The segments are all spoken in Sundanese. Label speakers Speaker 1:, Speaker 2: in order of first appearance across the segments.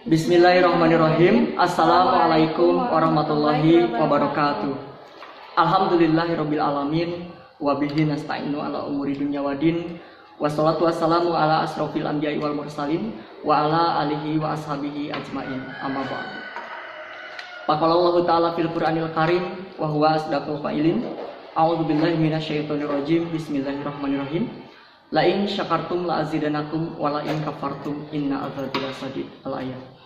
Speaker 1: Bismillahirrahmanirrahim. Assalamualaikum warahmatullahi wabarakatuh. Alhamdulillahirabbil alamin wa bihi nasta'inu ala umuri dunya wadin. Wassalatu wassalamu ala asrofil anbiya'i wal mursalin wa ala alihi wa ashabihi ajmain. Amma ba'du. Faqalallahu ta'ala fil Qur'anil Karim wa huwa asdaqul qailin. A'udzu billahi minasyaitonir rajim. Bismillahirrahmanirrahim. La in syakartum la azidanakum wa la in kafartum inna adzabi lasadid. Al-ayat.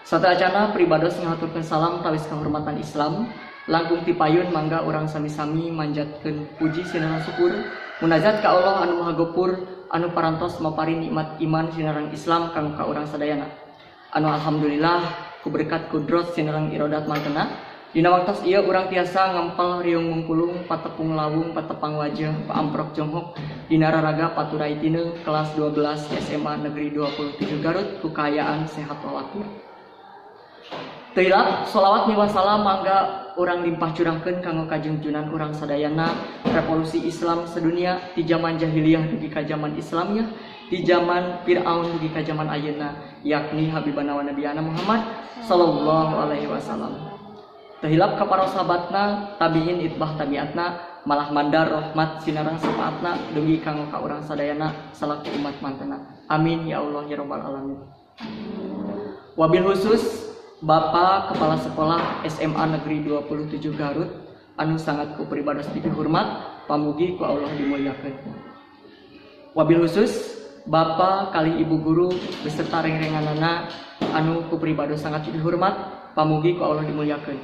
Speaker 1: Sateuacanna pribados ngahaturkeun salam tawis kehormatan Islam, langkung tipayun mangga urang sami-sami manjatkeun puji sinareng syukur munajat ka Allah anu Maha Gopur anu parantos maparin nikmat iman sinareng Islam kanggo ka urang sadayana. Anu alhamdulillah ku berkat kudrot sinareng irodat mantena dina waktos ieu urang tiasa ngempel riung mungkulung patepung lawung patepang wajah paamprok jonghok dina raraga paturai tineung kelas 12 SMA Negeri 27 Garut ku kaayaan sehat walafiat. Teu hilap sholawat miwah salam mangga urang limpah curahkeun kanggo kajungjunan urang sadayana revolusi Islam sedunia ti zaman jahiliyah dugi ka zaman Islamiyah, ti zaman Fir'aun dugi ka zaman ayeuna, yakni Habibana wa Nabiyana Muhammad sallallahu alaihi wasallam. Teu hilap ka para sahabatna, tabiin itbah tabiatna, malah mandar rahmat sinareng syafaatna dugi kanggo ka urang sadayana salaku umat mantena. Amin ya Allah ya rabbal alamin. Wabil khusus Bapak Kepala Sekolah SMA Negeri 27 Garut anu sangat ku pribados dipihormat, pamugi ku Allah dimuliakeun. Wabil khusus Bapak kalih Ibu guru beserta rengrenganana anu ku pribados sangat dihormat, pamugi ku Allah dimuliakeun.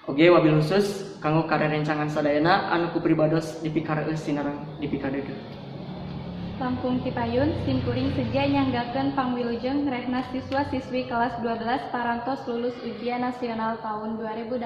Speaker 1: Oge wabil khusus kanggo karerencangan sadayana anu ku pribados dipikareus sinareng dipikadeudeuh.
Speaker 2: Langkung tipayun, simkuring seja nyanggakeun pangwilujeng rehna siswa-siswi kelas 12 parantos lulus ujian nasional tahun 2018.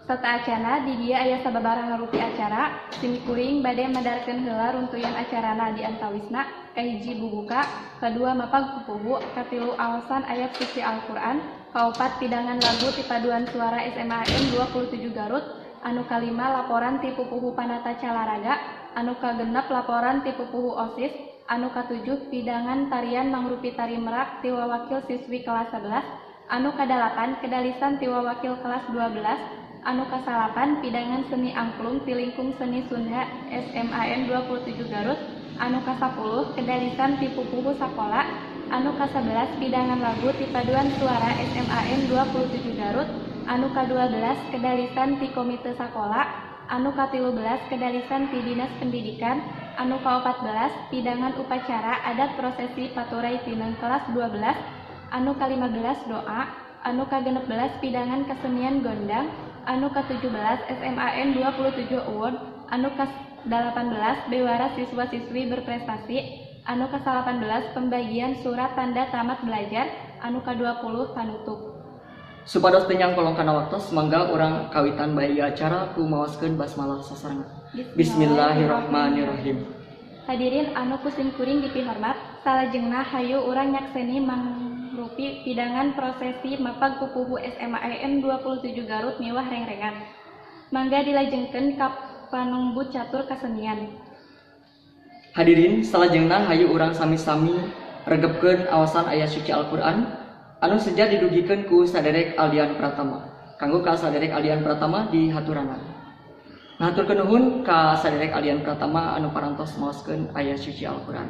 Speaker 2: Sateuacanna di dieu aya sababaraha rupi acara, simkuring bade medarkeun heula runtuyan acarana, di antawisna: kahiji, bubuka, kadua, mapag pupuhu, katilu, aosan ayat suci Al-Qur'an, kaopat, pidangan lagu ti paduan suara SMAN 27 Garut, anu kalima, laporan ti pupuhu panata calaraga, anu kagenep, laporan ti pupuhu OSIS, anu katujuh, pidangan tarian mangrupi tari merak ti wawakil siswi kelas 11, anu kadalapan, kedalisan ti wawakil kelas 12, anu kasalapan, pidangan seni angklung ti lingkung seni Sunda SMAN 27 Garut, anu ka-10, kedalisan ti pupuhu sakola, anu ka-11, pidangan lagu ti paduan suara SMAN 27 Garut, anu ka-12, kedalisan ti komite sakola, anu ka-13, kedalisan ti Dinas Pendidikan, anu ka-14, pidangan upacara adat prosesi paturai tineung kelas 12, anu ka-15, doa, anu ka-16, pidangan kesenian gondang, anu ka-17, SMAN 27 Award, anu ka-18, bewara siswa-siswi berprestasi, anu ka-18, pembagian surat tanda tamat belajar, anu ka-20, panutup.
Speaker 1: Supados teu nyangkolong kana waktos, mangga urang kawitan bae ieu acara ku maoskeun basmalah sasarengan. Bismillahirrahmanirrahim.
Speaker 2: Hadirin anu ku simkuring dipihormat, salajengna hayu urang nyakseni mangrupi pidangan prosesi mapag pupuhu SMAN 27 Garut miwah rengrengan. Mangga dilajengkeun ka panungbu catur kasenian.
Speaker 1: Hadirin, salajengna hayu urang sami-sami regepkeun aosan ayat suci Al-Qur'an anu seja didugikeun ku Saderek Aldian Pratama. Kanggo ka Saderek Aldian Pratama dihaturanan. Ngahaturkeun nuhun ka Saderek Aldian Pratama anu parantos maoskeun ayat suci Al-Qur'an.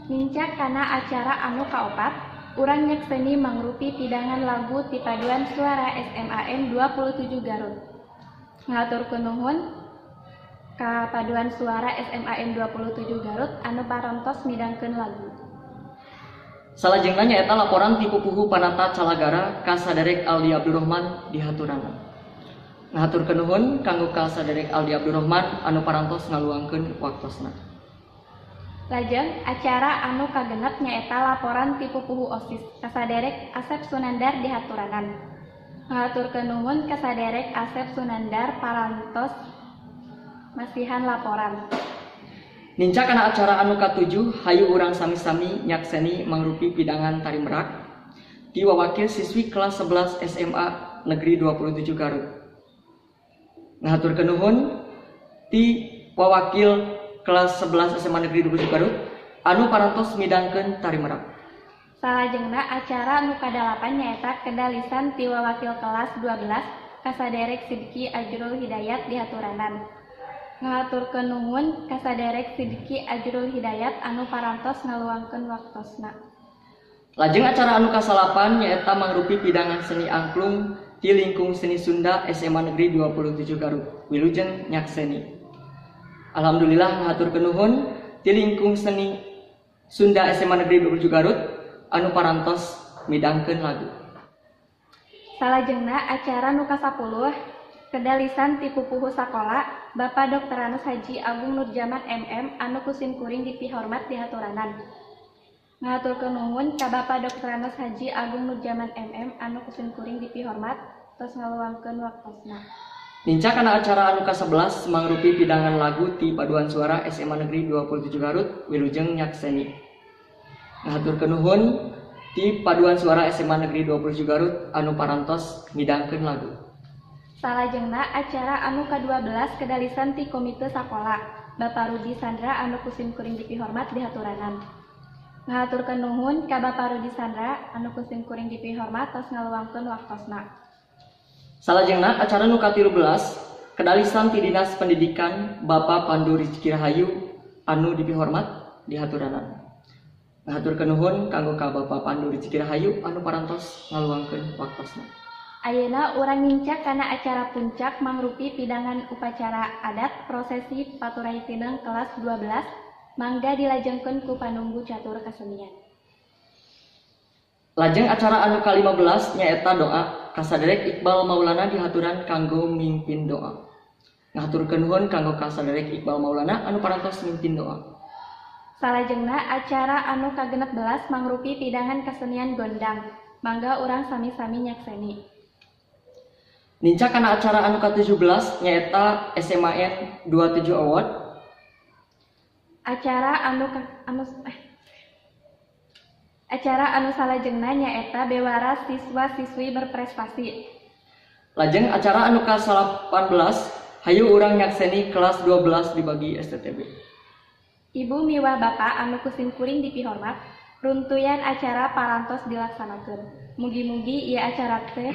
Speaker 2: Nincak kana acara anu kaopat, urang nyakseni mangrupi pidangan lagu ti paduan suara SMAN 27 Garut. Ngahaturkeun nuhun ka paduan suara SMAN 27 Garut anu parantos midangkeun lagu.
Speaker 1: Salajengna nyaeta laporan ti pupuhu panata calagara ka Saderek Aldi Abdurrahman dihaturanan. Ngahaturkeun nuhun kanggo ka Saderek Aldi Abdurrahman anu parantos ngaluangkeun waktosna.
Speaker 2: Lajeng acara anu kagenep nyaeta laporan ti pupuhu OSIS ka Saderek Asep Sunandar dihaturanan. Ngahaturkeun nuhun ka Saderek Asep Sunandar parantos masihan laporan.
Speaker 1: Nincak kana acara anu katujuh, hayu urang sami-sami nyakseni mangrupi pidangan tari merak ti wawakil siswi kelas 11 SMA Negeri 27 Garut. Ngahaturkeun nuhun ti wawakil kelas 11 SMA Negeri 27 Garut anu parantos midangkeun tari merak.
Speaker 2: Salajengna acara nu kadalapan nyaeta kedalisan ti wawakil kelas 12 kasaderek Sidki Ajrul Hidayat dihaturanan. Ngahaturkeun nuhun kasaderek Sidki Ajrul Hidayat anu parantos ngaluangkeun waktosna.
Speaker 1: Lajeng acara anu kasalapan nyaeta mangrupi pidangan seni angklung ti lingkung seni Sunda SMA Negeri 27 Garut. Wilujeng nyakseni. Alhamdulillah ngahaturkeun nuhun ti lingkung seni Sunda SMA Negeri 27 Garut anu parantos midangkeun lagu.
Speaker 2: Salajengna acara nu kasapuluh kedalisan ti pupuhu sakola Bapak Dr. Haji Agung Nurjaman MM anu ku simkuring dipihormat dihaturanan. Ngahaturkeun nuhun ka Bapak Dr. Haji Agung Nurjaman MM anu ku simkuring dipihormat tos ngaluangkeun waktosna.
Speaker 1: Nincak kana acara anu ka-11 mangrupi pidangan lagu ti paduan suara SMA Negeri 27 Garut wilujeng nyakseni. Ngahaturkeun nuhun ti paduan suara SMA Negeri 27 Garut anu parantos midangkeun lagu.
Speaker 2: Salajengna acara anu ka-12 kedalisan ti komite sakola Bapak Rudi Sandra anu ku simkuring dipihormat dihaturanan. Ngahaturkeun nuhun ka Bapak Rudi Sandra anu ku simkuring dipihormat tos ngaluangkeun waktosna.
Speaker 1: Salajengna acara nu ka-13 kedalisan ti Dinas Pendidikan Bapak Pandu Rizky Rahayu anu dipihormat dihaturanan. Ngahaturkeun nuhun kanggo ka Bapak Pandu Rizky Rahayu anu parantos ngaluangkeun waktosna.
Speaker 2: Ayeuna urang nincak kana acara puncak mangrupi pidangan upacara adat prosesi paturai tineng kelas 12 mangga dilajengkeun ku panunggu catur kesenian.
Speaker 1: Lajeng acara anu ka-15 nyaeta doa kasaderek Iqbal Maulana dihaturan kanggo mimpin doa. Ngahaturkeun nuhun kanggo kasaderek Iqbal Maulana anu parantos mimpin doa.
Speaker 2: Salajengna acara anu ka-16 mangrupi pidangan kesenian gondang. Mangga urang sami-sami nyakseni.
Speaker 1: Nincak kana acara anu ka-17 nyaeta SMAN 27 Award.
Speaker 2: Acara anu salajengna nyaeta bewara siswa-siswi berprestasi.
Speaker 1: Lajeng acara anu ka-18 hayu urang nyakseni kelas 12 dibagi STTB.
Speaker 2: Ibu miwah bapa anu ku simkuring dipihormat, runtuyan acara parantos dilaksanakeun. Mugi-mugi ieu acara teh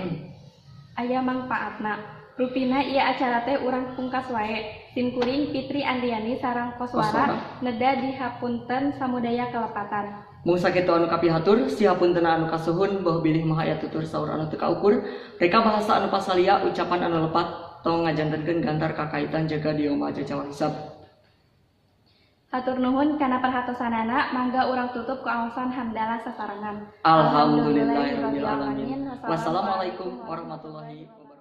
Speaker 2: aya mangpaatna. Rupina ieu acara teh urang pungkas wae. Simkuring Fitri Andriani sarang koswara neda dihapunten samudaya kelepatan.
Speaker 1: Mung sakitu anu kapihatur, sihapuntena anu kasuhun boh bilih maha aya tutur saur anu teu kaukur, reka bahasa anu pasalia, ucapan anu lepat, tong ngajantenkeun gantar kakaitan jaga dioma jajawa hisab.
Speaker 2: Hatur nuhun kana perhatosanana, mangga urang tutup ku aosan hamdalah sasarengan.
Speaker 1: Alhamdulillahirabbil alamin. Wassalamualaikum warahmatullahi wabarakatuh.